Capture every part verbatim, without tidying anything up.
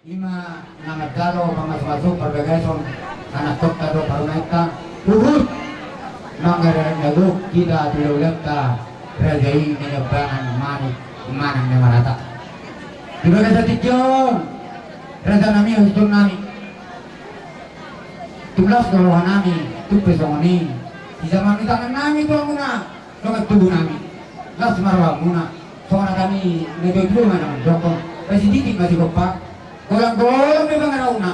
Ima na manjalo pamasu-masu parbagason anakkonta dohot parumaenta, huhut mangarahut na gok hita tu hulahulanta, raja i na niambangan manik manang na marata. Di bagasan tingki on, raja nami, hasuhuton nami, tung las do roha nami, tung pe songon i. Di jaman ni tangan nami tu hamuna, songon tubu nami, las ma rohamuna. Songon hata ni na tuatua ma na mandokhon: Pasititik ma sigompa, golanggolang ma pangarahutna.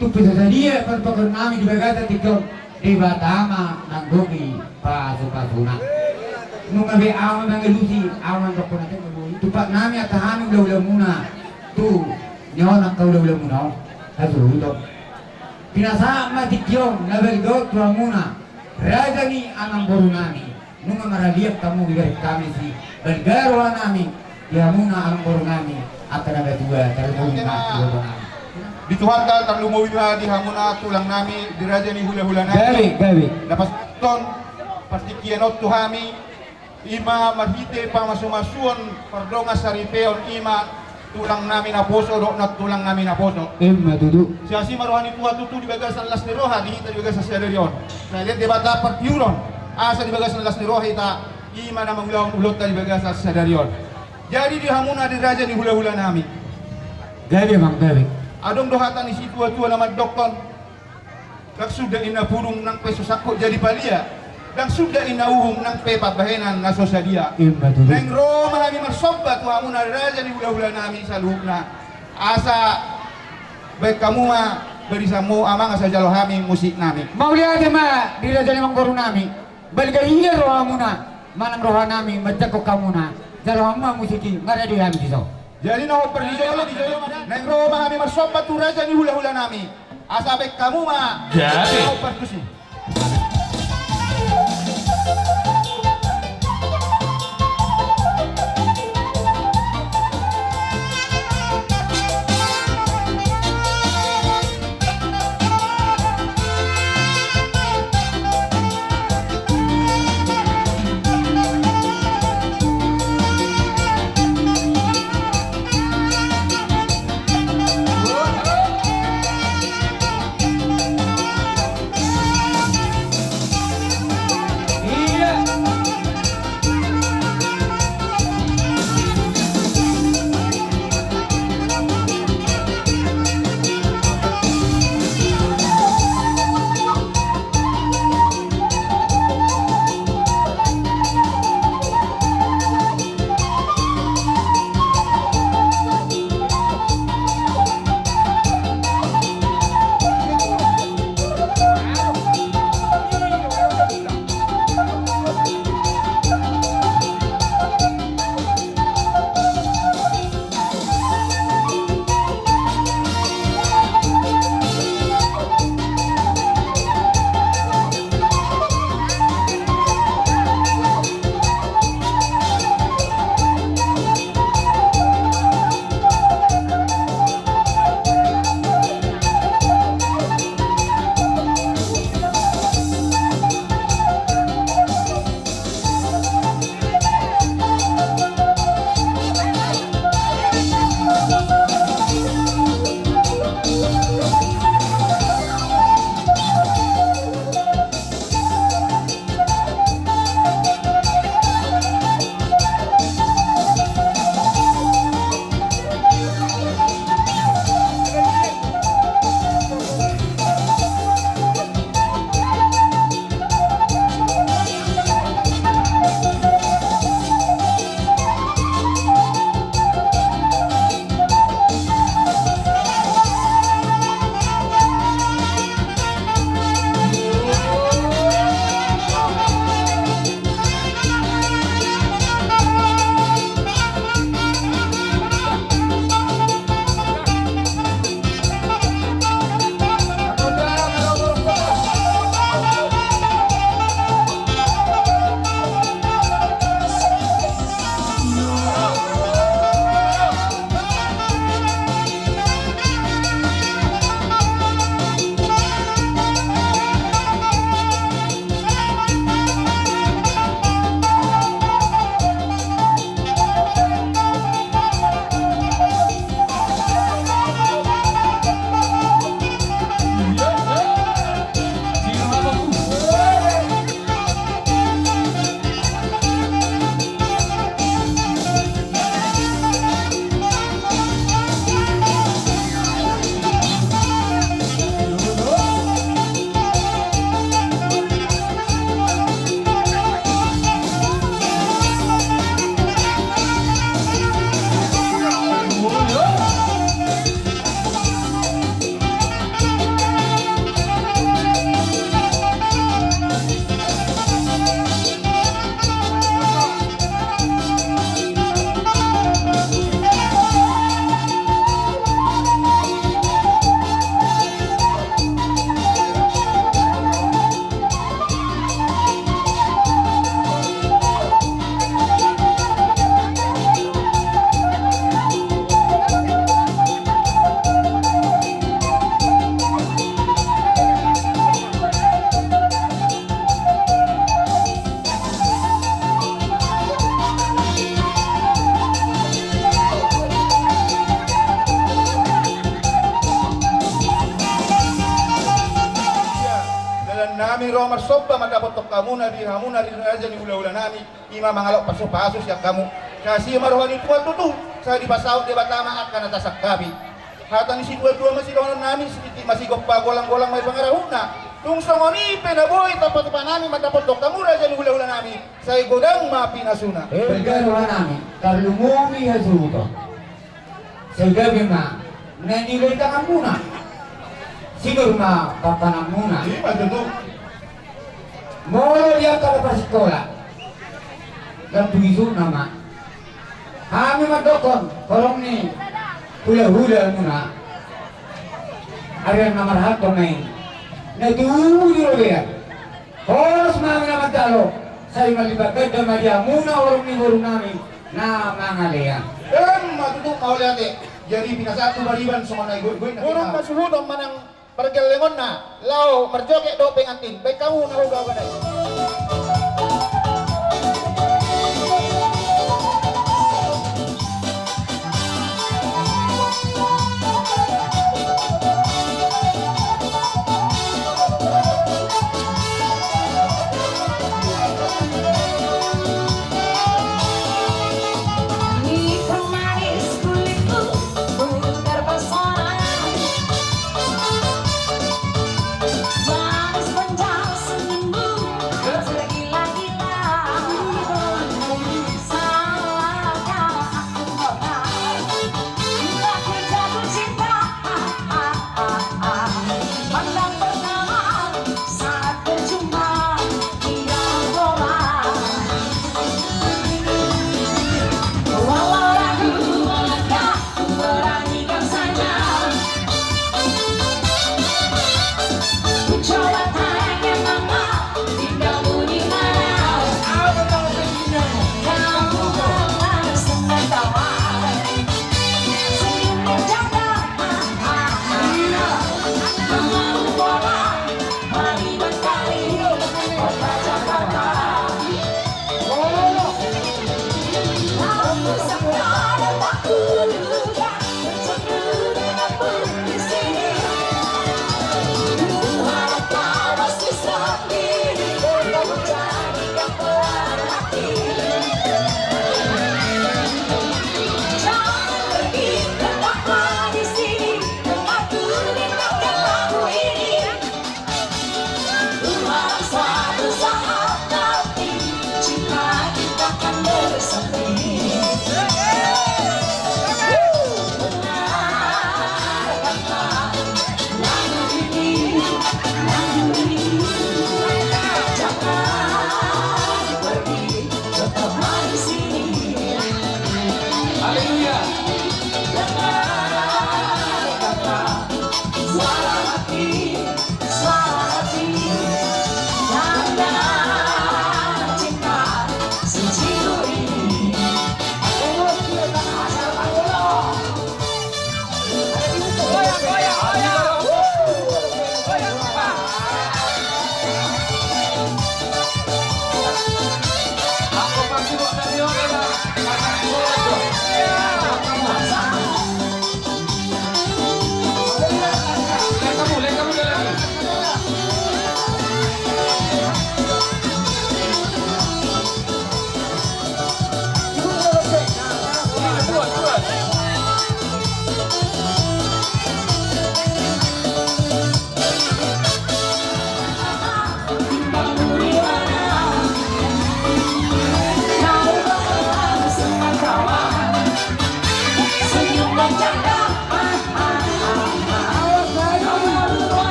Tung pe so sadia parpakuan nami di bagasan tingki on, Debata ma nanggohi pasupasuna. Nunga be ahu mangalusi, ahu mandokhon ate ma boi. Tumpak nami angka hami hulahulamuna, tu ni on angka hulahulamuna on, hasuhuton. Pinasahat ma tingki on na balga on tu hamuna, raja ni amangboru nami. Nunga maraliat hamu dibereng hami, sai balga roha nami di hamuna amangboru nami, angka na matua, tarlumobi ma iboto nami. Di Tuhanta, tarlumobi ma di hamuna tulang nami, di raja ni hulahula nami. Gabe, gabe. Na pasahathon partingkian on tu hami, ima marhite pamasumasuon pardongansaripeon, ima tulang nami naposo dohot nantulang nami naposo. Ima tutu. Sai asi ma roha ni Tuhan tutu di bagasan las ni roha di hita di bagasan sadari on. Sai lean Debata partiuron, asa di bagasan las ni roha hita, ima na mangulahon ulaonta di bagasan sadari on. Jadi di hamuna di raja ni hulahula nami. Gabe amang, gabe. Adong do hata ni situatua na mandokhon: Ndang suda inna pudung nang pe so sangkot jadi palia, ndang suda inna uhum nang pe pambahenan na so sadia. Ima tutu. Naeng ro ma hami marsomba tu hamuna raja ni hulahula nami saluhutna, asa baen hamu ma barisanmu amang, asa jalo hami musik nami. Mauliate ma di raja ni amangboru nami. Balga hian rohamuna manang roha nami manjangkon hamuna. Jalo hamu ma musik i, maradi hami dison. Jadi na hombar di jolo, di jolo ma. Naeng ro ma hami marsomba tu raja ni hulahula nami, asa baen hamu ma. Jadi. Na hombar tusi. Hami ro marsomba mandapothon hamuna di hamuna di raja ni hulahula nami, i ma mangalap pasupasu sian hamu. Sai asi ma roha ni Tuhan tutu, sai dipasaut Debata ma angka na tasangkapi. Hata ni situatua ma sidohonon nami, sititi ma sigompa, golanggolang ma i pangarahutna. Tung songon i pe na boi tapatupa nami mandapothon hamu raja ni hulahula nami, sai godang ma pinasuna. Lega roha nami, tarlumobi hasuhuton. Sai gabe ma na niula ni tanganmuna, sinur ma pampananmuna. Ima tutu. Molo di angka na parsikola, lam tugisuna ma. Hami mandokkon horong ni hulahulamuna. Arian na marhalto ma i na tubu di robean. Horas ma hami na manjalo, sai malipat ganda ma di hamuna horong ni boru nami na mangalean. Emma tutu, mauliate. Jadi pinasahat tu pariban songon na igoitgoit na. Burung pasuhuton manang pargellengonna, laho marjoget do pengantin, baen hamu na hugaugan i.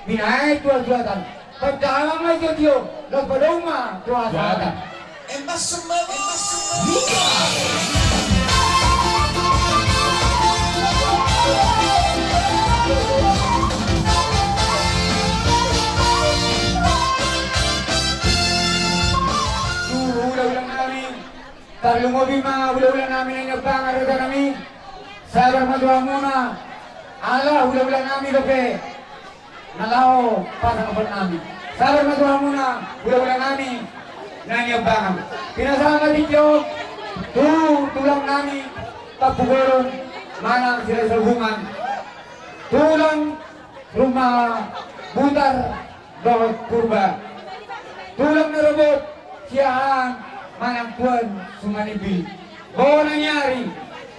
Binaen tu hasuhuton. Pardalanan ma i, tio, laos padomu ma tu hasahatan. Embas sumbawa, embas sumbawa. Tu hula-hula nami, tarlumobi ma hula-hula nami na niombangan, raja nami. Sabar ma tu hamuna, ala hula-hula nami dope na laho pasang ombal nami. Sabar ma tu hamuna hula-hula nami na niombangan. Pinasahat ma tingki on tu tulang nami Tampubolon manang Silahisabungan, tulang Ruma Butar dohot Purba, tulang na robot Siahaan manang Tuan Sumanimbil, bona ni ari,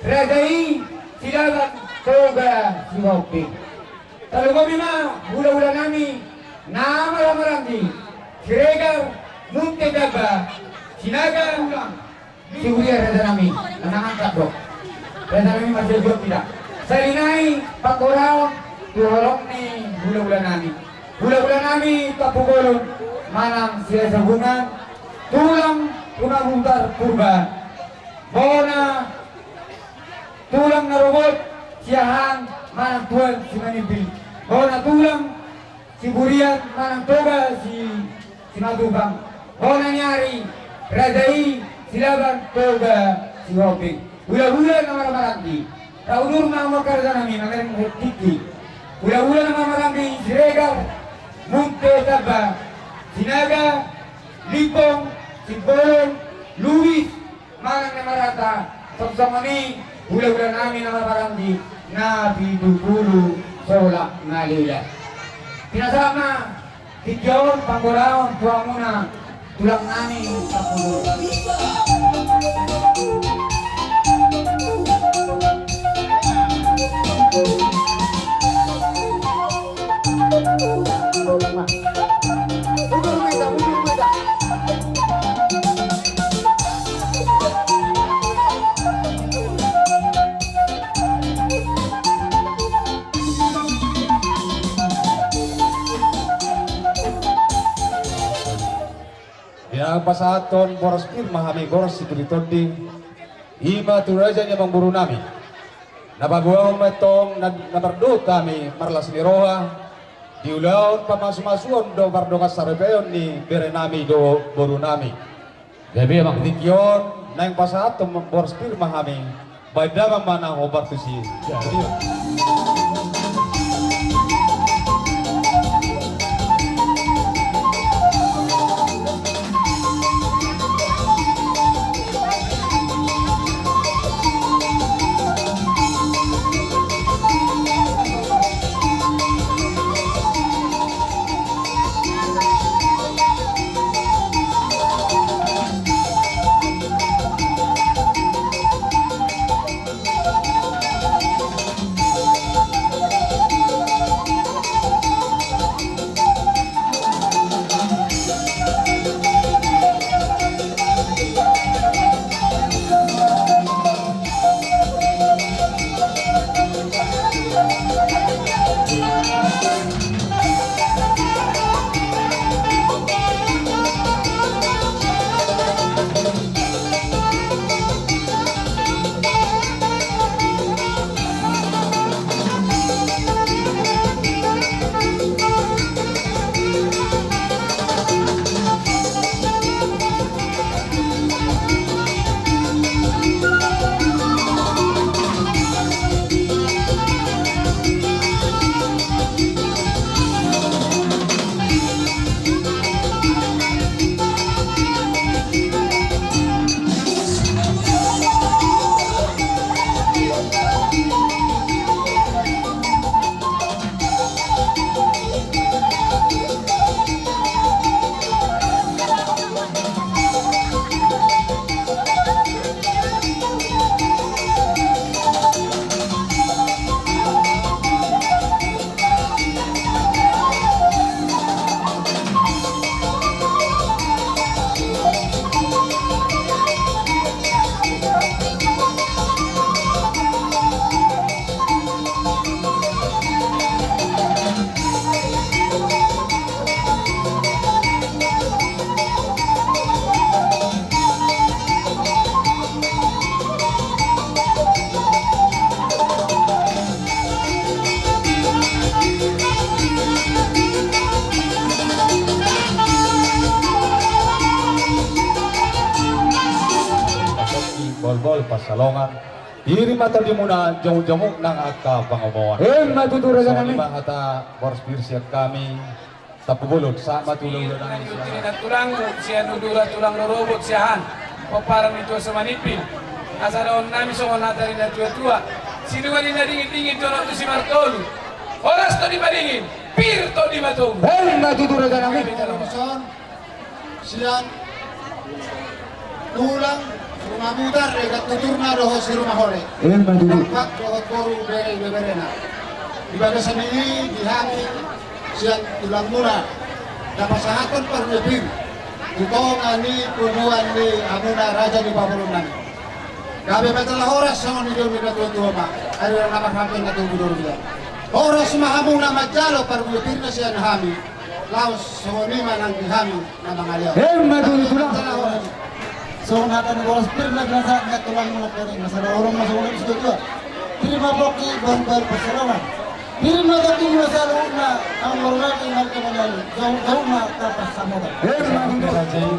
raja i Silaban Toga Sihombing. Tarlumobi ma hula-hula nami na marhaha maranggi, Siregar, Munte Damba, Sinaga, Tulang Siburian, raja nami, na mangangkat do. Raja nami, marsiajar do hita. Sahali nai panggoraon tu holong ni hula-hula nami, hula-hula nami Tampubolon manang Silahisabungan, tulang Ruma Butar Purba, bona tulang na robot Siahaan manang Tuan Simanimbil, bona tulang Siburian manang Toga Si, Simatupang, bona ni ari, raja i Silaban Toga Sihombing. Hula-hula na marhaha maranggi, raudur ma hamu, raja nami, mamereng tingki. Hula-hula na marhaha maranggi, Siregar, Munte Damba, Sinaga, Limbong, Simbolon, Lubis, manang na marata, songon i hula-hula nami na marhaha maranggi, na pitu pulu solak malela. Pinasahat ma tingki on panggoraon tu hamuna tulang nami Tampubolon. Ia pasahathon boras pir ma hami, boras situri tondi. I ma tu raja ni amangboru nami. Na paboahon ma antong na, na mardohot hami marlas ni roha di ulaon pamasumasuon dohot pardongansaripeon ni bere nami dohot boru nami. Gabe, amang. Tingki on naeng pasahathon boras pir ma hami. Baen damang ma na hombar tusi. Salongan. Pir ma tondimuna, jamu-jamu nang angka pangomoan. Emma tutu raja nami. Songon i ma hata boras pir sian hami. Tampubolon, sahat ma tu hulahula nami. Tulang, tulang rorobot sian pomparan ni Tuan Sumanimpin. Asa dohonon nami songon hata ni na tua-tua: Sinua ninna dingin-dingin dolok tu simartolu. Horas tondi madingin, pir tondi matogu. Emma tutu raja nami. Sian tulang si Ruma Butar, dekat tuturna dohot si Ruma Hole. Emma tutu. Dampak dohot boru, bere, beberena. Di bagasan i, di hami sian tulangmuna, na pasahathon parbue pir tu tonga ni pomparan ni hamuna raja ni pabolon nami. Gabe ma jala horas songon nidok ni na tua-tua ma, ari na marhata na tubu dorubian. Horas ma hamuna manjalo parbue pirna sian hami. Laos songon i ma nang di hami na mangalean. Emma tutu tulang. Songon hata ni boras pir na binasahat ni tulangmuna, na sada horong ma songon i, si tua-tua. Pir ma pongki, bahul-bahul pansalongan. Pir ma tondi muna saluhutna, anggo marnani marga manjalo. Jauh-jauh ma tarpas samota. Emma tutu. Raja i,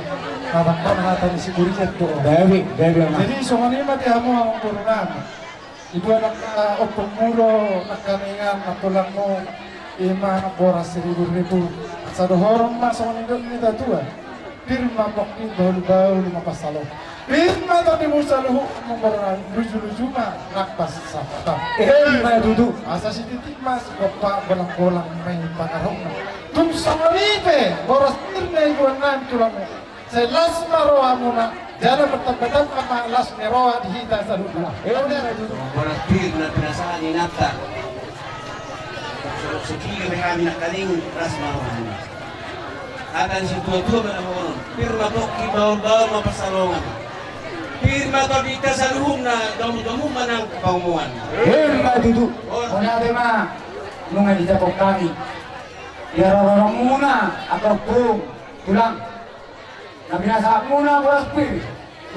na tangkon hata ni si Gurian tu. Gabe, gabe ma. Jadi songon i ma di hamu, amang boru nami. Ido angka ompungmu do nangkaningan, tulangmu, i ma na boras saribu-ribu. Sada horong ma songon nidok ni na tua-tua: Pir ma pongki, bahul-bahul ma pansalongan. Pir ma tondimu saluhutna, luju-luju ma nang pansamotan. Emma tutu. Asa sititi ma sigompa, bolang-bolang ma pangarahutna. Tung songon i pe boras pir na iboan nami tulangmu, sai las ma rohamuna, jala martamba-tamba ma las ni roha di hita saluhutna. Emma tutu. Boras pir na pinasahat ni inanta, songon i pe hami nangkaning, las ma rohamuna. Hata ni si tua-tua ma na dohonon: Pir ma pongki, bahul-bahul ma pansalongan. Pir ma tondinta saluhutna, jamu-jamu ma nang pangomoan. Emma tutu. Mauliate ma nunga dijangkon hami di haroromuna, angka ompung, tulang, na pinasahatmuna boras pir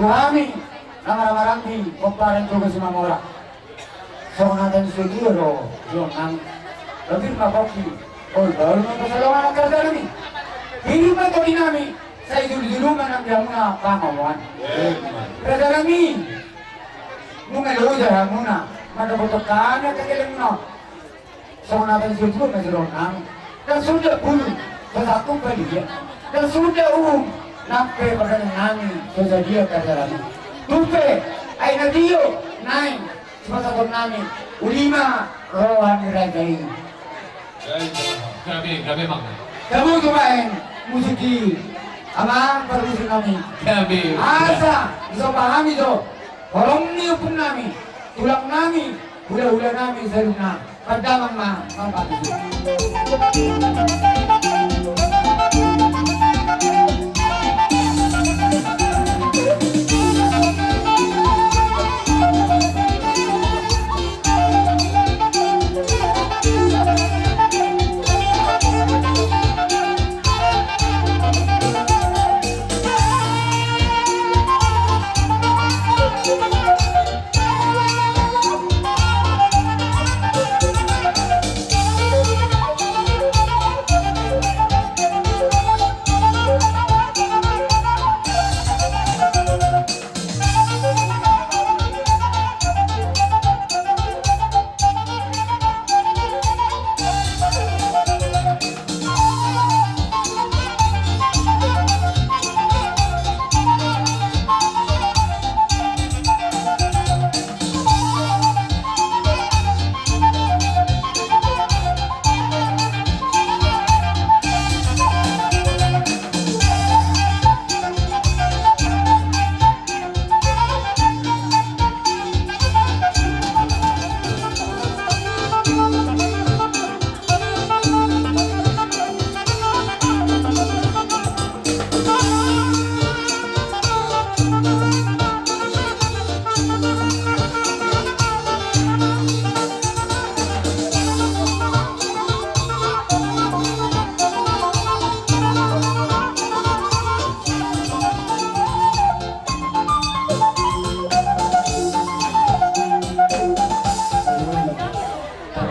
tu hami na marhaha-maranggi pomparan Toga Simamora. Songon hata ni si tua-tua do, songon nang: Pir ma pongki, bahul-bahul ma pansalongan, angka raja nami. Pir ma tondi nami, sai julu-julu ma nang di hamuna pangomoan. Raja nami, nunga loja hamuna mandapothon hami angka gelengna. Songon hata ni si tua-tua ma jolo nang: Ndang suda bulu so sangkup badia, ndang suda uhum nang pe pardalanan nami so sadia, angka raja nami. Tung pe, ai na tio naeng sipasahaton nami, uli ma roha ni raja i. Gabe, gabe, amang. Taboto baen musik i, amang parmusik nami. Gabe. Asa disomba hami jo horong ni ompung nami, tulang nami, hula-hula nami saluhutna. Pardamang ma, ma, ma.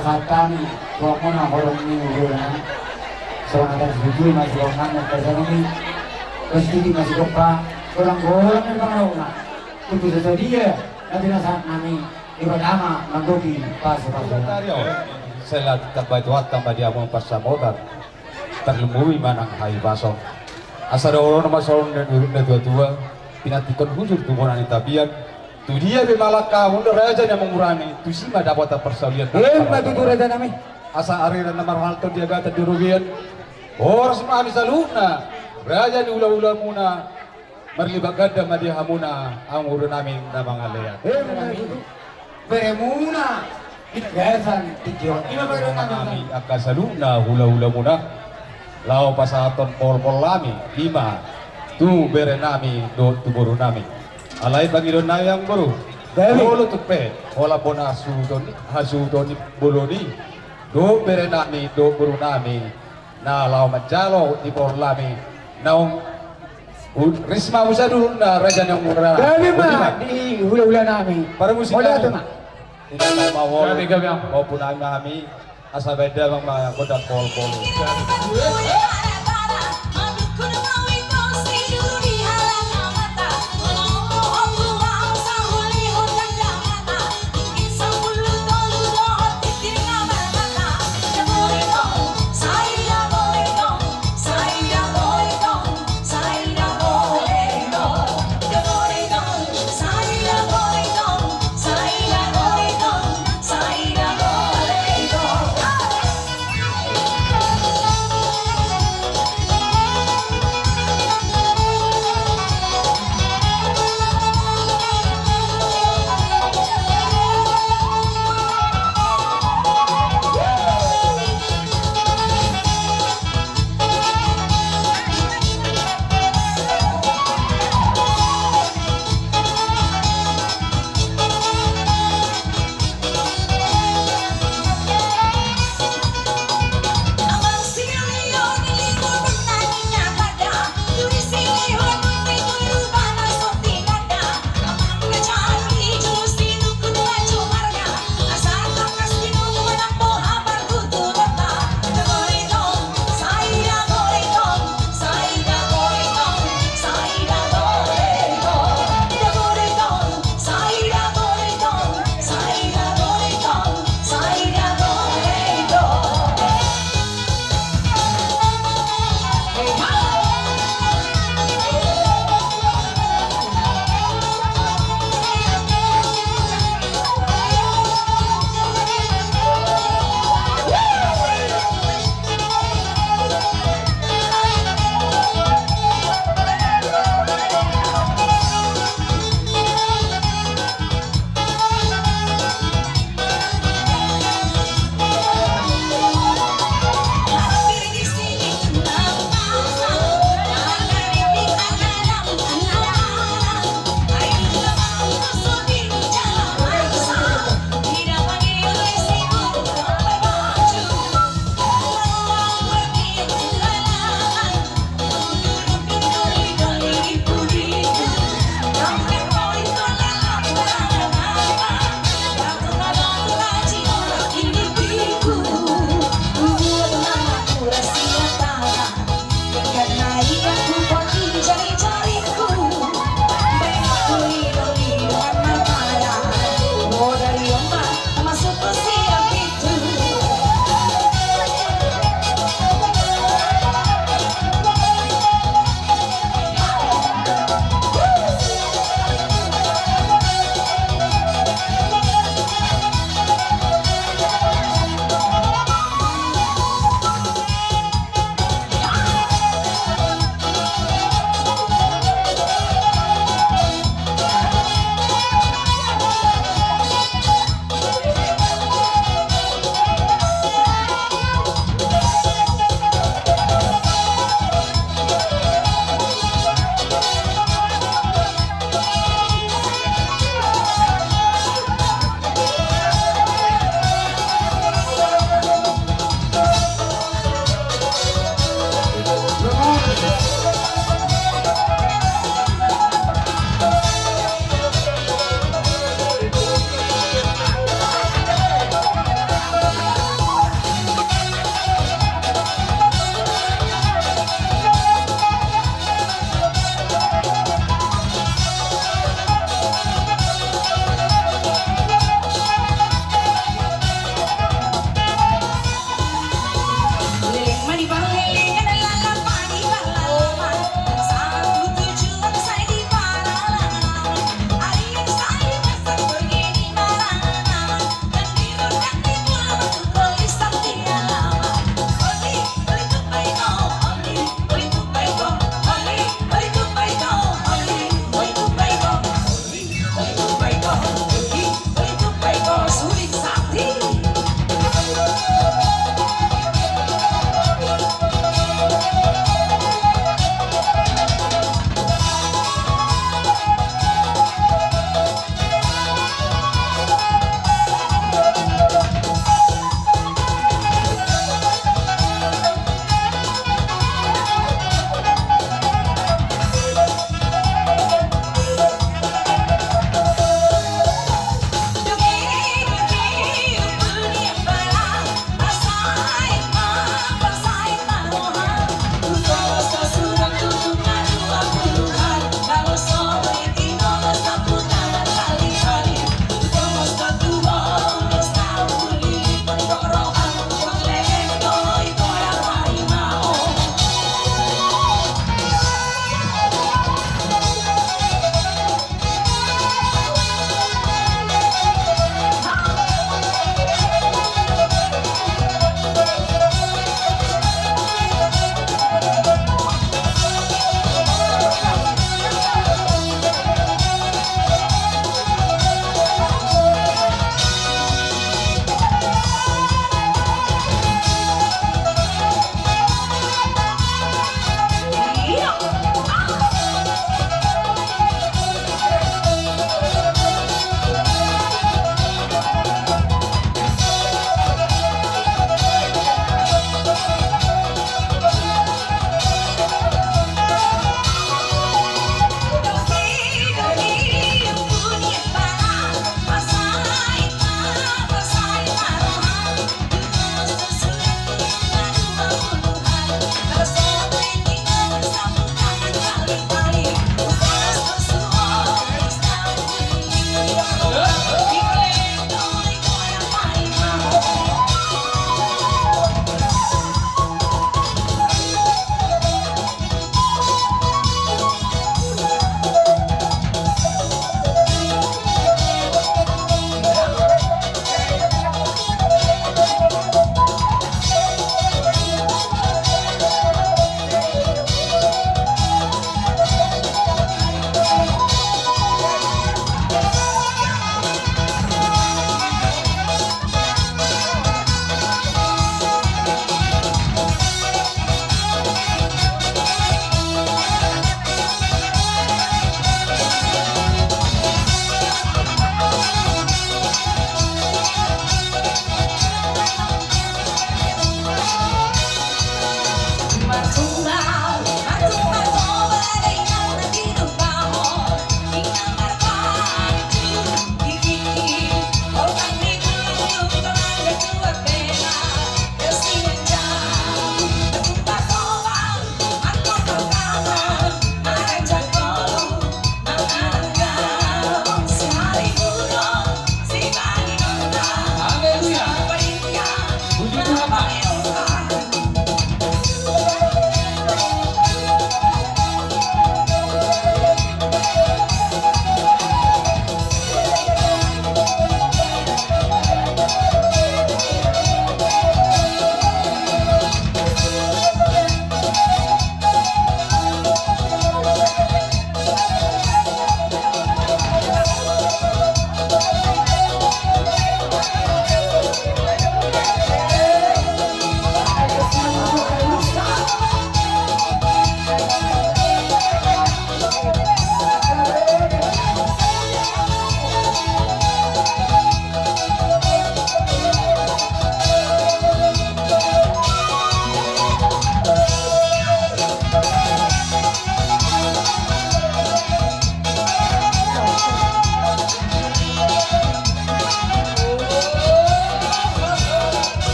Pasahat hami tu hamuna horong ni hulahula nami. Songon hata ni si tua-tua ma songon nang, angka raja nami. Pasti di masih kompak, golang-golang ni pangarahutna. Tutu sadia Nanti na sahat nami, iba dama manggohi pasu-pasu. Sai lam tamba i Tuhan, tamba di hamu pansamotan. Tarlumobi ma nang hahipason. Asa dohonon ma songon na tua-tua, pinantikhon hujur tu bona ni tapian. Tu dia pe mangalangka hamu raja ni amangboru nami, tusi ma dapotan parsaulian. Ima tutu raja nami. Asa arera na marhalto di agatan di robean. Horas ma hami saluhutna, raja ni hula-hula muna. Marlipat ganda ma di hamuna, amangboru nami na mangalean. Ima tutu. Beremuna di bagasan tingki on. Ima beremuna nami. Angka saluhutna hula-hula muna. Laho pasahathon pol-pol nami, ima tu bere nami dohot tu boru nami. Alai pangidoan nami amangboru. Molo tung pe holan bona hasuhuton, hasuhuton ni bolon i dohot bere nami dohot boru nami. Na laho manjalo di pol nami. Naung ris ma muse duhutna raja ni amangboru. Gabe ma di hula-hula nami. Parmusik nami. Gabe, gabe. Ompu nami, asa baen damang ma gondang pol-pol.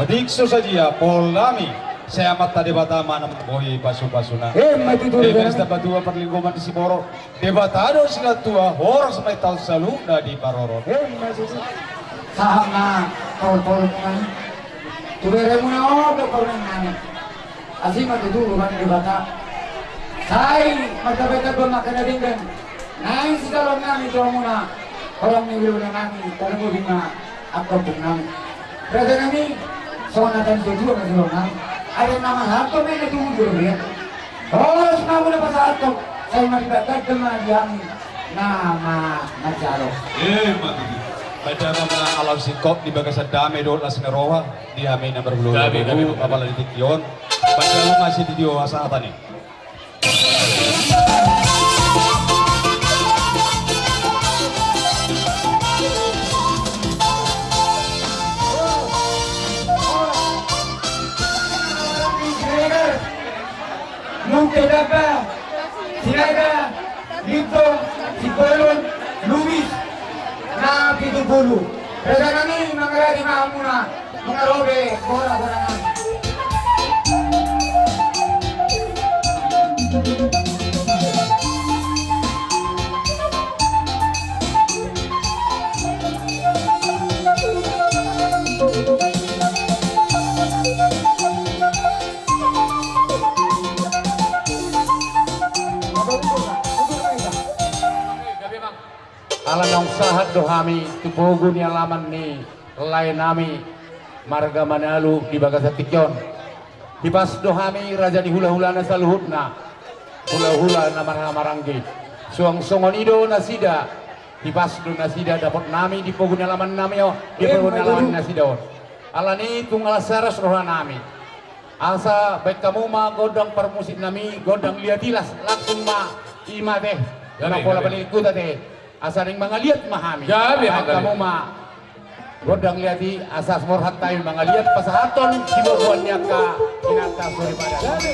Patikso sadia pol nami, sai Amanta Debata ma na mamboi pasupasuna. Emma tutu. Eme sitapatua parlinggoman ni siborok, Debata do sinantua, horas ma i taon saluhutna diparorot. Emma tutu. Sahat ma pol-pol nami. Tu beremuna on do pol nami. Asi ma tutu roha ni Debata. Sai martamba-tamba ma angka na denggan naeng sitaruhon nami tu hamuna. Horong ni hulahula nami, tarlumobi ma angka ompung nami. Raja nami, songon hata ni natuatua ma jolo nami. Adong na mangalangka ma i na tubu jolo be. Horas ma hamuna pasahathon, sai marlipat ganda ma di hami na manjalo. Emma tutu. Bahen damang ma alam singkop di bagasan dame dohot las ni roha di hami na marhulahula. Gabe, gabe, gabe. Apala di tingki on. Bahen damang ma sitiotio hata-hata ni. Mungkin apa? Silaga, Lintong, Simbolon, Lubis, na pitu pulu. Raja nami, mangaradi ma hamuna. Mangarobe, gora-gora nami. Ala naung sahat do hami tu pogu ni alaman ni lae nami marga Manalu di bagasan tingki on. Hipas do hami raja ni hulahulana saluhutna, hulahula na marhahamaranggi. Suang songon i do nasida, hipas do nasida dapot nami di pogu ni alaman nami on, di pogu ni alaman nasida on. Alani tung las saras roha nami. Asa baen hamu ma gondang parmusik nami, gondang liat i las, langsung ma i ma ate. Gabe, na pola gabe. Paling ikut ate. Asa naeng mangaliat ma hami. Gabe, gabe. Baen hamu ma gondang liat i, asa asmor hata i mangaliat pasahathon siboboan ni angka inanta soripada. Gabe.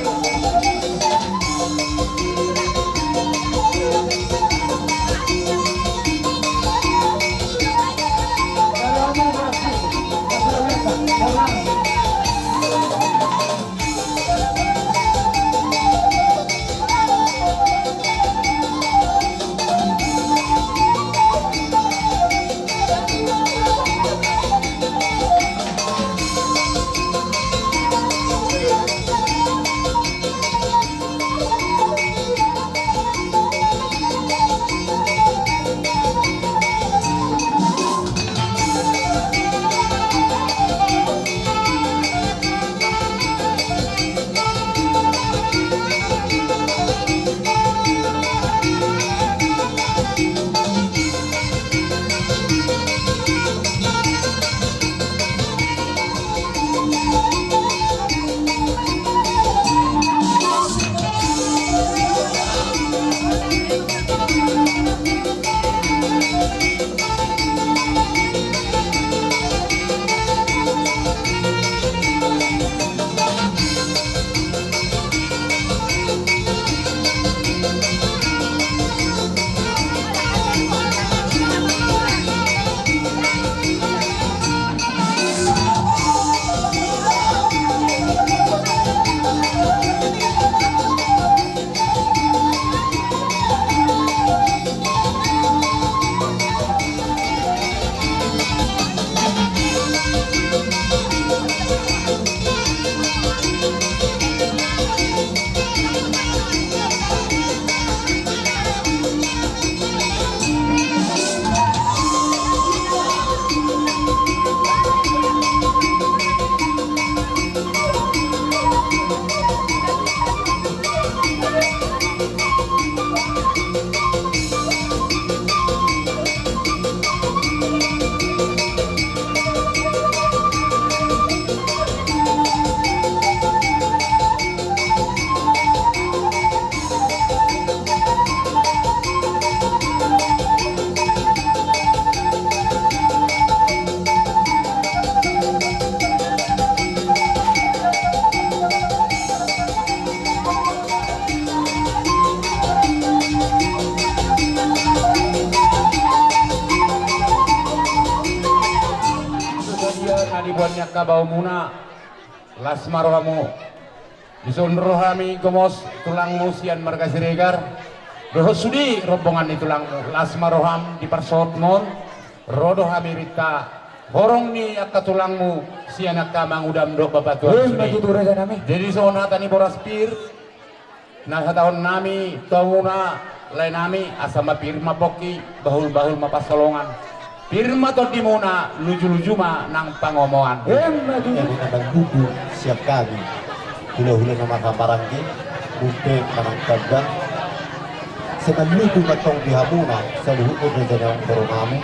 Sadia na diboan ni angka baomuna. Las ma rohamu. Dison ro hami gomos tulangmu sian marga Siregar dohot sude rombongan ni tulangmu. Las ma roham di parsohotmon. Ro do hami rinta horong ni angka tulangmu sian angka mangudam dohot bapatuan sude. Jadi songon hata ni boras pir na hataonnami tu hamuna laenami, asa ma pir ma pongki, bahul-bahul ma pansalongan. Pir ma tondimuna, luju-luju ma nang pangomoan. Emma tutu. Ia di na mangudu sian hami hula-hula na marhahamaranggi, mupe manang tanda. Sai mangudu ma tong di hamuna saluhut raja ni amang boru nami.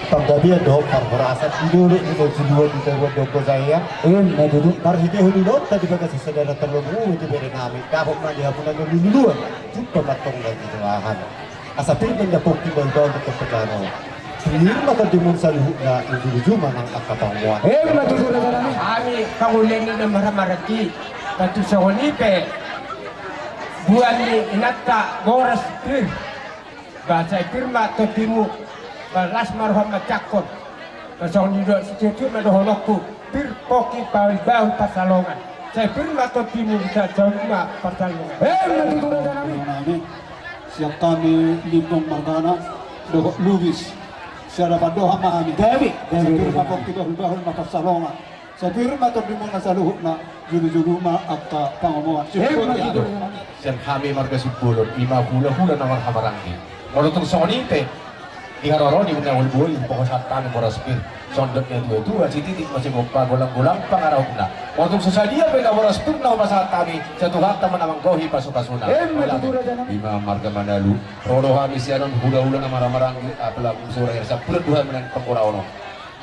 Panggabean dohot parhorasan di dolok, di dolok, di dolok, di dolok, di dolok. Emma tutu. Marhitehon ulaonta di bagasan sadara tarlumobi di bere nami, dapot ma di hamuna na lululuan jumpa ma tong na di tengahna. Asa pir ma na pongki, bahul-bahul ma tong pajano. Pir ma tondimuna saluhutna, luju-luju ma nang angka pangomoan. Emma tutu raja nami. Hami pangula ni na marhahamaranggi, tontu songon i pe boan ni inanta boras pir. Ba sai pir ma tondimu, ba las ma roham manjangkon. Ba songon i do, sitiotio ma dohononku, pir pongki, bahul-bahul pansalongan. Sai pir ma tondimu, sai jalo ma pansalongan. Emma tutu raja nami. Nami, sian hami Limbong margana dohot Lubis. Sian Lapan Dohak ma hami. Gabe, gabe. Sai pir ma pongki, bahul-bahul ma pansalongan. Sai pir ma tondimuna saluhutna, julu-julu ma angka pangomoan. Emma tutu. Sian hami marga Simbolon, i ma hula-hula na marhahamaranggi. Molo tung songon i pe, di haroro ni na boi-boi, hupasahat hami boras pir. Songon dok ni natua-tua, sititik ma sigompa, golang-golang pangarahutna. Molo tung so sadia pe na boras pir na hupasahat hami, sai Tuhanta ma na manggohi pasu-pasuna. Emma tutu raja nami. I ma marga Manalu, ro do hami sian on hula-hula na marhahamaranggi, apala muse ro hira sampulu do hami nang panggoraon on.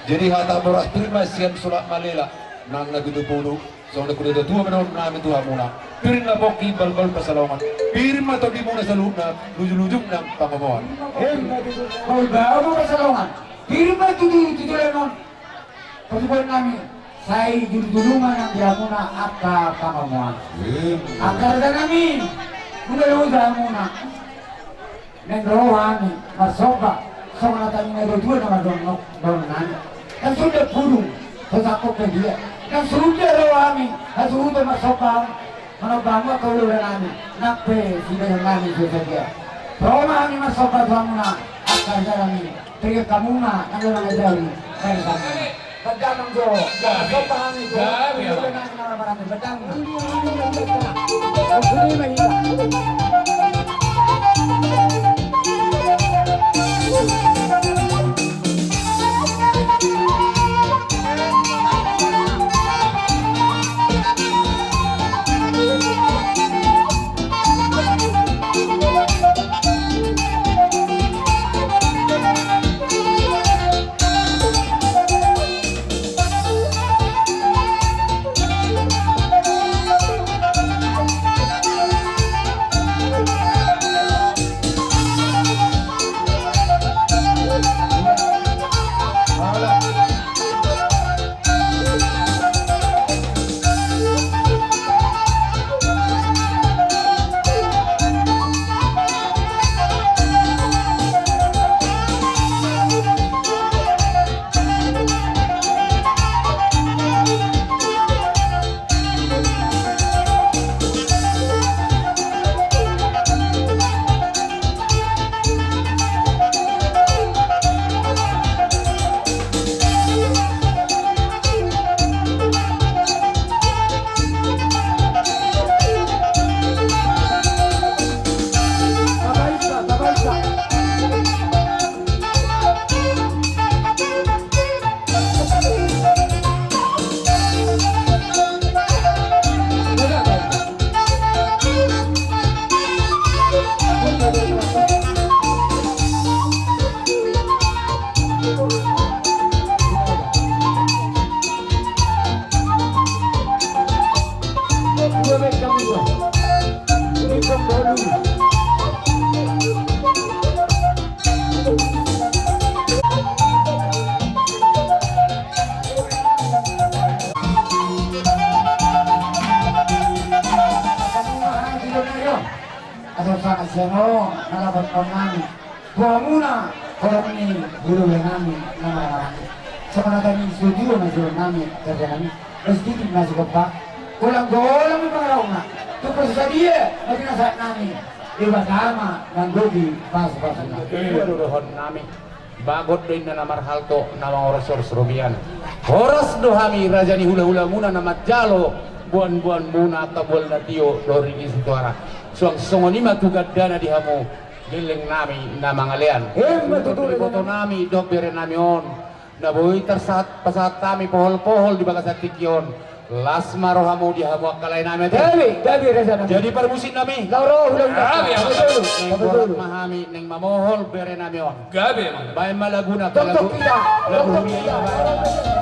Jadi hata boras pir ma sian Sulak Malela nang na pitupulu. Songon na hudok natua-tua ma dohonon nami tu hamuna. Pir ma pongki, bahul-bahul pansalongan. Pir ma tondimuna saluhutna, luju-luju nang pangomoan. Emma tutu. Bahul-bahul pansalongan. Pir ma tutu tu joloan on. Pasupasu nami, sai julu-julu ma nang di hamuna angka pangomoan. Emma. Angka raja nami, molo hujaha muna. Naeng ro hami marsomba, songon hata ni natua-tua na mandok, dohonon nami. Ndang suda pudung, so sangkop pe dia. Ndang suda ro hami hasuhuton marsomba, manomba hamu angka hula-hula nami, nang pe sidalan nami so sadia. Ro ma hami marsomba tu hamuna, angka raja nami. Tinggal hamuna, nang na manjari, nang na manjari. Badanang jo. Gabe. Sopa hami jo. Gabe. Gabe. Badanang. Asa sangat sian on na dapothon nami tu hamuna, horong ni hula-hula nami na marhahamaranggi. Songon hata ni natua-tua ma jolo nami, raja nami. Resdiki na sigompa. Golang-golang ma pangarahutna. Tung pe sadia ma pinasahat nami, Debata ma na mandok pasupasuna. Dua do dohonon nami. Bagot do inna na marhalto, na mangoros-oros robean. Horas do hami raja ni hula-hulamuna na manjalo boan-boanmuna angka mual na tio dohot riki sitoara. Suang songon i ma tu gandana di hamu gelleng nami na mangalean. Emma tutu. Iboto nami dohot bere nami on na boi tarsahat pasahat hami pohol-pohol di bagasan tingki on. Las ma rohamu di hamu angka lae nami ate. Gabe, gabe raja nami. Jadi parmusik nami. Laho ro hula-hula. Gabe, gabe. Gabe, gabe. Naeng borat ma hami naeng mamohol bere nami on. Gabe ma. Baen ma laguna. Toktok lagu. Kita. Lagu toktok huria kita. Ima baen.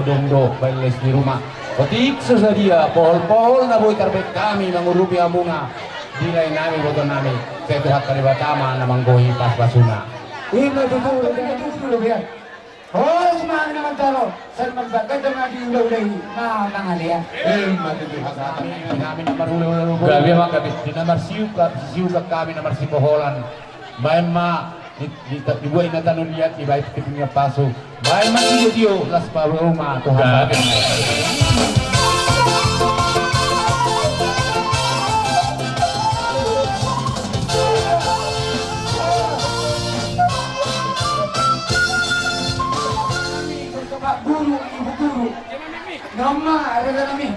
Dong do baen les ni ruma. Otik so sadia pohol-pohol na boi tarbaen hami mangurupi hamuna di lae nami, boto nami. Sai Tuhanta Debata ma na manggohi pasu-pasuna. Ima tutu, ima tutu, ima tutu. Hos ma na manjalo, sai manjaga dengan di ula-ula i na mangalea. Ima tutu, hami, hami na marula-ula. Gabe ma, gabe. Di na marsiuka, siuka hami na marsipoholan. Baen ma, di, di, dibuat ina tanu liat, dibaen kepingnya pasu. Baen ma tio-tio, las palu ma, Tuhan. Gabe. Pak Guru, Ibu Guru. Nama, ada nami.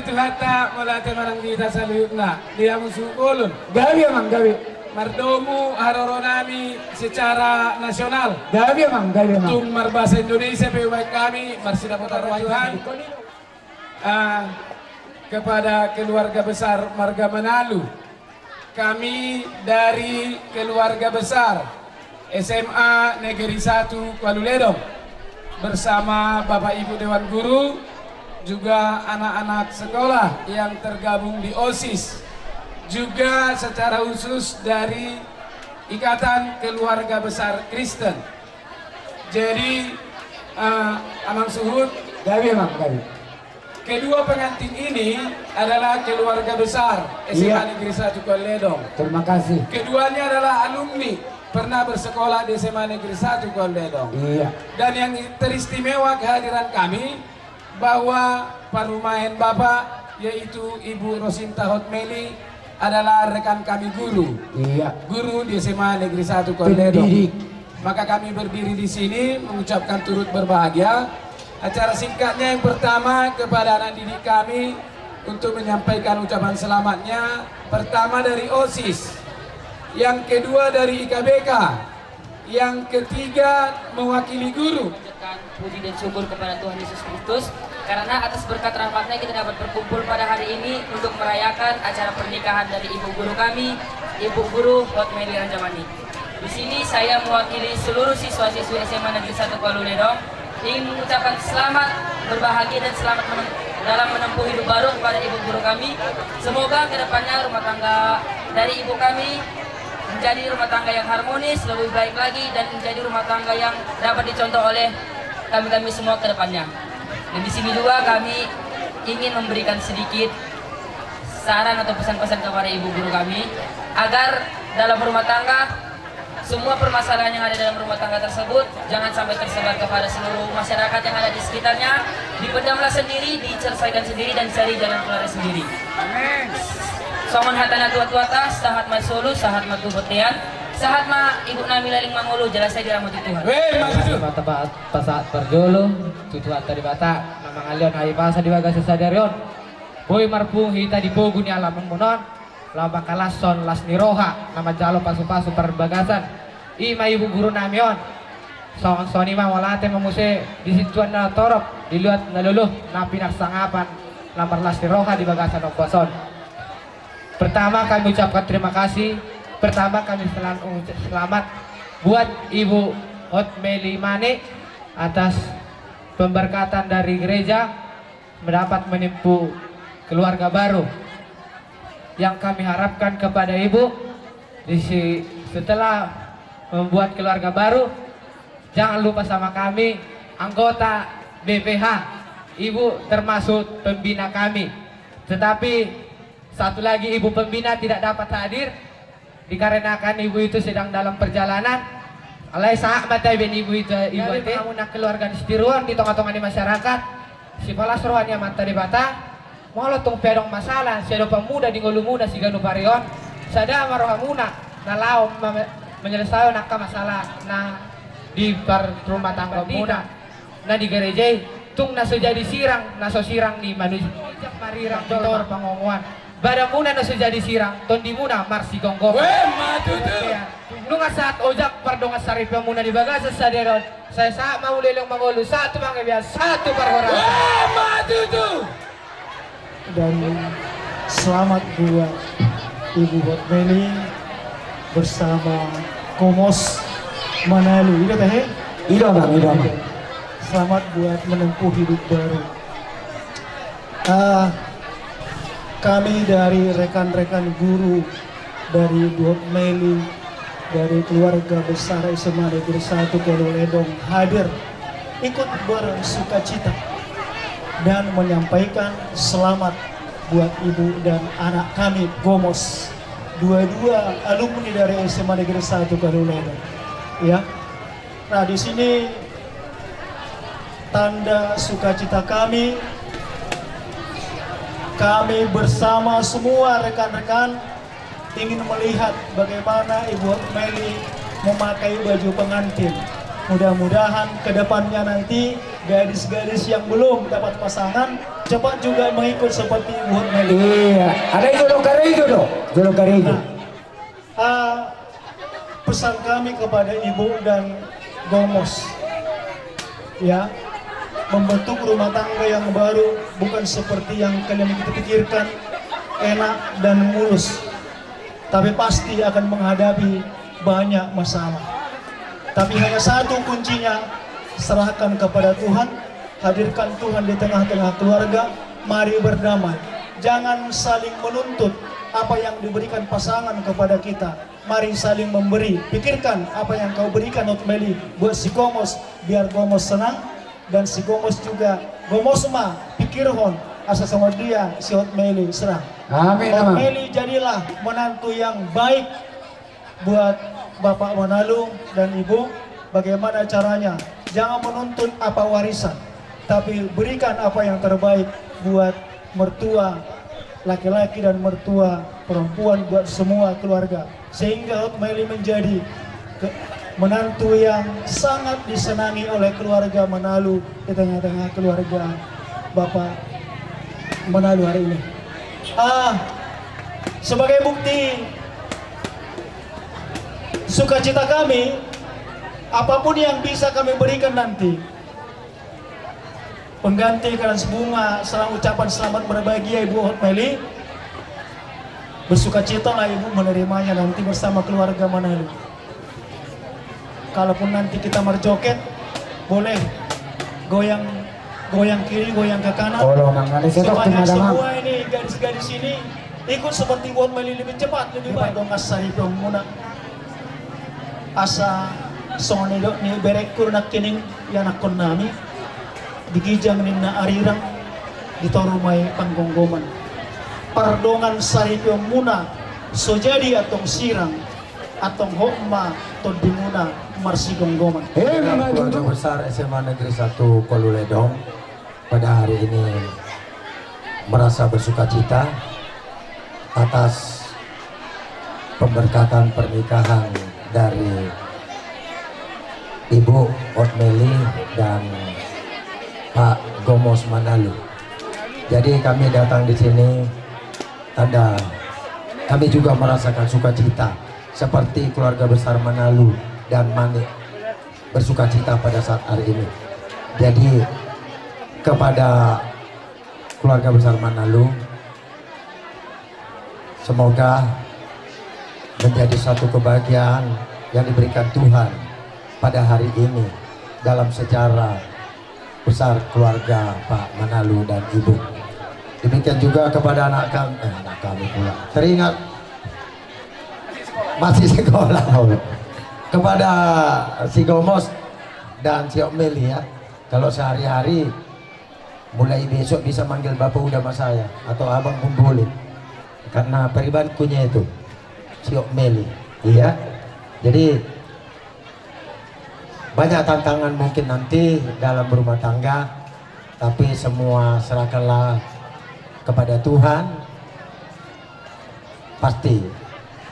Tuhanta, mauliate ma di hita saluhutna, di hamu suhut bolon. Gabe, Amang, gabe. Mardomu haroro nami secara nasional. Gabe, Amang, gabe, Amang. Tung marbahasa Indonesia pe baen hami, marsidapotan roha Tuhan. Ah, kepada keluarga besar marga Manalu. Kami dari keluarga besar S M A Negeri Satu Kualuledong bersama Bapak Ibu Dewan Guru, juga anak-anak sekolah yang tergabung di OSIS, juga secara khusus dari Ikatan Keluarga Besar Kristen. Jadi, eh, Amang Suhut, gabe, Amang, gabe. Kedua pengantin ini adalah keluarga besar S M A Negeri Satu Kualedong. Terima kasih. Keduanya adalah alumni, pernah bersekolah di S M A Negeri Satu Kualedong. Iya. Dan yang teristimewa kehadiran kami, bahwa parumaen Bapak, yaitu Ibu Rosinta Hotmeli, adalah rekan kami guru. Iya. Guru di S M A Negeri Satu Kualedong. Pendidik. Maka kami berdiri di sini mengucapkan turut berbahagia. Acara singkatnya yang pertama kepada anak didik kami untuk menyampaikan ucapan selamatnya. Pertama dari OSIS, yang kedua dari I K B K, yang ketiga mewakili guru. Puji dan syukur kepada Tuhan Yesus Kristus, karena atas berkat rahmatnya kita dapat berkumpul pada hari ini untuk merayakan acara pernikahan dari ibu guru kami, Ibu Guru Hotmeli Rajamani. Di sini saya mewakili seluruh siswa-siswi S M A Negeri Satu Kualuledong ingin mengucapkan selamat berbahagia dan selamat menem-, dalam menempuh hidup baru kepada ibu guru kami. Semoga kedepannya rumah tangga dari ibu kami menjadi rumah tangga yang harmonis, lebih baik lagi, dan menjadi rumah tangga yang dapat dicontoh oleh kami-kami semua ke depannya. Dan di sini juga kami ingin memberikan sedikit saran atau pesan-pesan kepada ibu guru kami, agar dalam rumah tangga, semua permasalahan yang ada dalam rumah tangga tersebut jangan sampai tersebar kepada seluruh masyarakat yang ada di sekitarnya. Dipendamlah sendiri, diselesaikan sendiri, dan cari jalan keluar sendiri. Amin. Songon hata na tua-tuata, sahat ma solu, sahat ma tu bontean, sahat ma ibu nami leleng mangolu, jala sai diramoti Tuhan. Weh, maksud. Mata pa-, pasahat parjolo tu Tuhanta Debata na mangalehon hahipason di bagasan sadari on. Boi marpungu hita di pogu ni alamanmuna on, laho mangkalashon las ni roha na manjalo pasu-pasu parbagasan. I ma ibu guru nami on. Songon, songon i ma mauliate ma muse di situan na torop, di luat na lolo, na pinarsangapan na marlas ni roha di bagasan ombas on. Pertama kami ucapkan terima kasih, pertama kami selam-, ucap selamat buat Ibu Hotmeli Mane atas pemberkatan dari gereja, mendapat menempuh keluarga baru. Yang kami harapkan kepada ibu, di si-, setelah membuat keluarga baru, jangan lupa sama kami, anggota B P H. Ibu termasuk pembina kami. Tetapi satu lagi ibu pembina tidak dapat hadir, dikarenakan ibu itu sedang dalam perjalanan. Alai sahat ma tahe baen ibu itu, ibu ate. Hamuna keluarga ni sitiruon di tonga-tonga ni masyarakat, sipalas roha ni Amanta Debata. Molo tung pe adong masalah sian pemuda di ngolumuna siganup ari on, sada ma rohamuna na laho ma-, menyelesaion angka masalah na di parrumatanggaonmuna. Na di gereja i, tung na so jadi sirang, na so sirang ni manusia. Ojak marirang di toru pangomoan. Badanmuna na so jadi sirang, tondimuna marsigomgoman. Weh, ma tutu. Nunga sahat ojak pardongan saripeonmuna di bagasan sadari on, sai sahat ma leleng mangolu, sahat tu panggabean, sahat tu parhorasan. Weh, ma tutu. Dan selamat buat Ibu Hotmeli bersama Komhos Manalu. I do tahe? I do, Bang, i do, Bang. Selamat buat menempuh hidup baru. Ah, kami dari rekan-rekan guru dari Ibu Hot Meli, dari keluarga besar S M A Negeri Satu Kolu Ledong hadir ikut bersukacita dan menyampaikan selamat buat ibu dan anak kami, Gomos. Dua-dua alumni dari S M A Negeri Satu Kolu Ledong. Ya. Nah, di sini tanda sukacita kami. Kami bersama semua rekan-rekan ingin melihat bagaimana Ibu Hot Meli memakai baju pengantin. Mudah-mudahan ke depannya nanti gadis-gadis yang belum dapat pasangan cepat juga mengikut seperti Ibu Hot Meli. Iya, ada itu dong, karena itu dong, dulu karena itu. Nah, Ah, pesan kami kepada ibu dan Gomos, ya, membentuk rumah tangga yang baru bukan seperti yang kalian kita pikirkan, enak dan mulus, tapi pasti akan menghadapi banyak masalah. Tapi hanya satu kuncinya, serahkan kepada Tuhan, hadirkan Tuhan di tengah-tengah keluarga, mari berdamai. Jangan saling menuntut apa yang diberikan pasangan kepada kita. Mari saling memberi. Pikirkan apa yang kau berikan, Hot Meli, buat si Gomos, biar Gomos senang, dan si Gomos juga, Gomos ma pikirhon asa songon dia si Hot Meli senang. Amin, Hot Meli, jadilah menantu yang baik buat Bapak Manalu dan Ibu. Bagaimana caranya? Jangan menuntut apa warisan, tapi berikan apa yang terbaik buat mertua laki-laki dan mertua perempuan, buat semua keluarga, sehingga Hot Meli menjadi ke-, menantu yang sangat disenangi oleh keluarga Manalu di tengah-tengah keluarga Bapak Manalu hari ini. Ah, sebagai bukti sukacita kami, apapun yang bisa kami berikan nanti, pengganti kardus bunga, salam ucapan selamat berbahagia Ibu Hot Meli. Bersukacitalah Ibu menerimanya nanti bersama keluarga Manalu. Kalaupun nanti kita marjoget, boleh goyang, goyang kiri, goyang ke kanan. Supaya semua ini, gadis-gadis ini, ikut seperti Ibu Hot Meli, lebih cepat, lebih baik. Dongan saripeonmuna. Asa songon nidok ni berengku nangkining, ianakkonnami, di ginjang ninna arirang, di toru ma i panggomgoman. Pardongan saripeonmuna so jadi antong sirang, antong hot ma tondimuna marsigomgoman. Keluarga besar S M A Negeri Satu Kolu Ledong pada hari ini merasa bersukacita atas pemberkatan pernikahan dari Ibu Hot Meli dan Pak Gomos Manalu. Jadi kami datang di sini tanda kami juga merasakan sukacita seperti keluarga besar Manalu dan Manik bersukacita pada saat hari ini. Jadi kepada keluarga besar Manalu, semoga menjadi satu kebahagiaan yang diberikan Tuhan pada hari ini dalam sejarah besar keluarga Pak Manalu dan Ibu. Demikian juga kepada anak kami, eh, anak kami pula. Teringat masih sekolah. Kepada si Gomos dan si Hot Meli ya. Kalau sehari-hari, mulai besok bisa manggil Bapak Uda ma saya, atau Abang pun boleh. Karena paribanku nya itu, si Hot Meli. Iya. Jadi, banyak tantangan mungkin nanti dalam rumah tangga, tapi semua serahkanlah kepada Tuhan. Pasti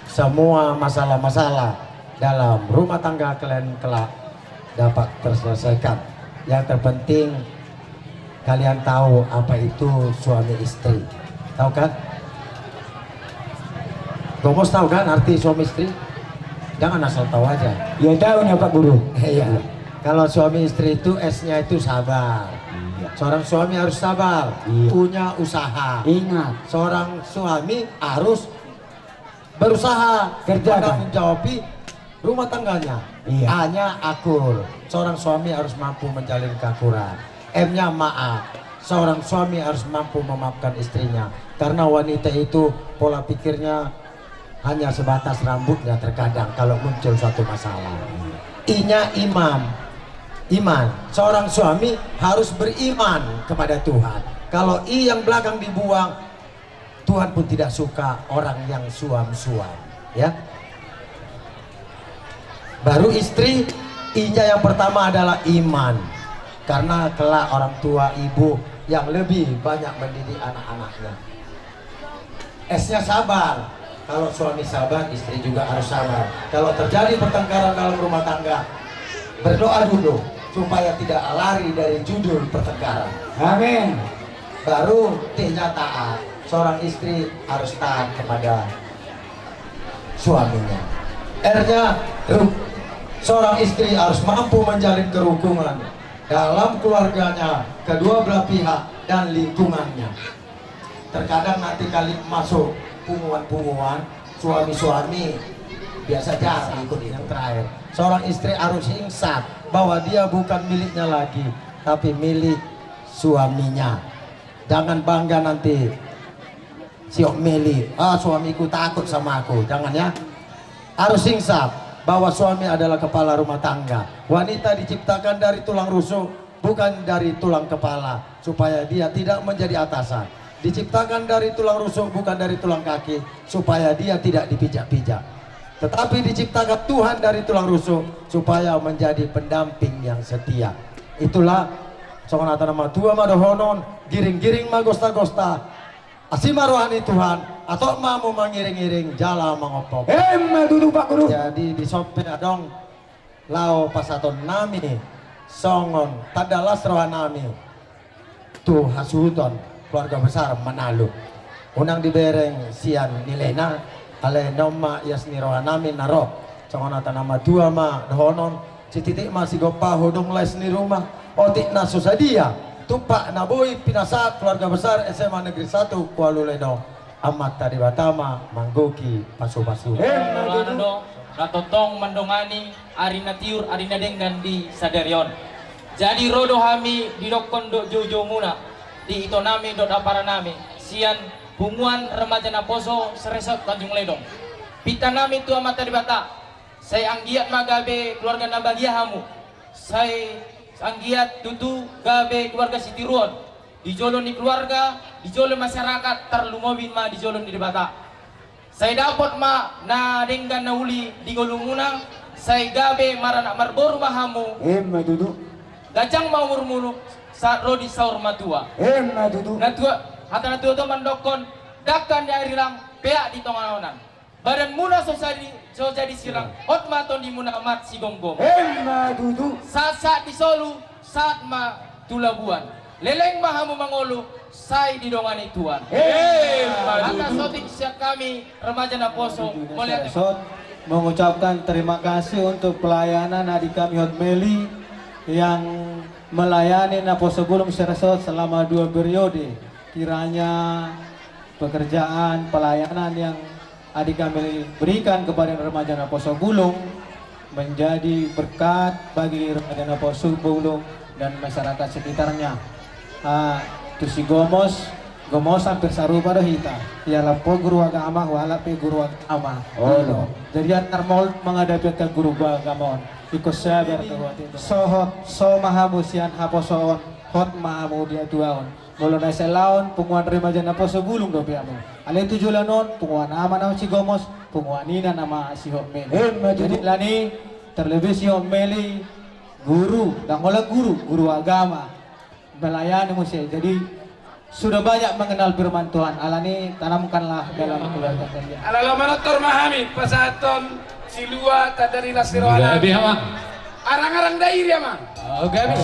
semua masalah-masalah dalam rumah tangga kalian kelak dapat terselesaikan. Yang terpenting kalian tahu apa itu suami istri. Tahu kan? Gomos tahu kan arti suami istri? Jangan asal tahu aja. Ya tahu nih Pak Guru. Iya. Kalau suami istri itu S-nya itu sabar. Iya. Seorang suami harus sabar, iya, punya usaha. Ingat. Seorang suami harus berusaha, kerja, kan? Menanggung jawabi Rumah tangganya. Iya. A-nya akur. Seorang suami harus mampu menjalin keakuran. M-nya maaf. Seorang suami harus mampu memaafkan istrinya. Karena wanita itu pola pikirnya hanya sebatas rambutnya terkadang kalau muncul suatu masalah. I-nya iman. Iman. Seorang suami harus beriman kepada Tuhan. Kalau i yang belakang dibuang, Tuhan pun tidak suka orang yang suam-suam, ya. Baru istri, I-nya yang pertama adalah iman. Karena kelak orang tua ibu yang lebih banyak mendidik anak-anaknya. S-nya sabar. Kalau suami sabar, istri juga harus sabar. Kalau terjadi pertengkaran dalam rumah tangga, berdoa dulu supaya tidak lari dari judul pertengkaran. Amin. Baru T-nya taat. Seorang istri harus taat kepada suaminya. R-nya ru-, seorang istri harus mampu menjalin kerukunan dalam keluarganya, kedua belah pihak, dan lingkungannya. Terkadang nanti kali masuk punguan-punguan, suami-suami biasa jarang ikut. Yang terakhir, seorang istri harus ingat bahwa dia bukan miliknya lagi, tapi milik suaminya. Jangan bangga nanti si Om Meli, "Ah, suamiku takut sama aku." Jangan, ya. Harus ingat bahwa suami adalah kepala rumah tangga. Wanita diciptakan dari tulang rusuk, bukan dari tulang kepala, supaya dia tidak menjadi atasan. Diciptakan dari tulang rusuk, bukan dari tulang kaki, supaya dia tidak dipijak-pijak. Tetapi diciptakan Tuhan dari tulang rusuk, supaya menjadi pendamping yang setia. Itulah, songon hata na matua ma dohonon, giring-giring ma gosta-gosta, asi ma roha ni Tuhan, atok ma hamu mangiring-iring jala mangophop. Emma tutu, Pak Guru. Jadi, dison pe adong laho pasahatonnami songon tanda las rohanami tu hasuhuton keluarga besar Manalu. Unang dibereng sian nilena, alai na on ma ias ni rohanami na ro. Songon hata na matua ma dohonon, sititik ma sigompa, hodong las ni ruma. Otik na so sadia, tumpak na boi pinasahat keluarga besar S M A Negeri Satu Kualuledong. Amanta Debata ma manggohi pasu-pasu. Emma tutu. Rohana do, na tongtong mandongani ari na tiur, ari na denggan di sadari on. Jadi ro do hami didokkon dohot joujoumuna, di itonami dohot aparanami, sian Punguan Remaja Naposo Siresot Tanjung Ledong. Pintanami tu Amanta Debata, sai anggiat ma gabe keluarga na bagia hamu. Sai anggiat tutu gabe keluarga sitiruon di jolo ni keluarga, di jolo masyarakat, tarlumobi ma di jolo ni Debata. Sai dapot ma na denggan na uli di ngolumuna, sai gabe maranak marboru ma hamu. Emma tutu. Ganjang ma umurmuna, sahat ro di saur matua. Emma tutu. Na tua, hata na tua-tua mandokkon, dangka ni arirang, peak di tonga onan. Badanmuna so jadi, so jadi sirang, hot ma tondimuna marsigomgom. Emma tutu. Sahat-sahat di solu, sahat ma tu labuan. Leleng ma hamu mangolu, sai didongani Tuhan. Emma tutu. Hata sotik sian hami, Remaja Naposo, mauliate. Mengucapkan terima kasih untuk pelayanan adik kami Hot Meli yang melayani Naposo Bulung Siresot selama dua periode. Kiranya pekerjaan pelayanan yang adik kami berikan kepada Remaja Naposo Bulung menjadi berkat bagi Remaja Naposo Bulung dan masyarakat sekitarnya. Ah, tu si Gomos, Gomos hampir sarupa do hita. Ia lapo guru agama, hualap pe guru agama. Olo. Jadi antar mol menghadapi angka guru agama on. Iko sabar tu hati. Sohot, so ma hamu sian haposoon, hot ma hamu di hatuaon. Molo na sian laon, Punguan Remaja Naposo Bulung dope hamu. Alai tu joloan on, punguan ama nama si Gomos, punguan ina nama si Hot Meli. Emma tutu. Jadi alani, terlebih si Hot Meli, guru, ndang holan guru, guru agama. Melayani muse. Jadi, sudah banyak mengenal firman Tuhan. Alani, tanamkanlah dalam keluarga kalian. Ala laho manortor ma hami, pasahathon silua tanda ni las ni rohana. Gabe, Amang. Arang-arang dairi, Amang. Oh, gabe.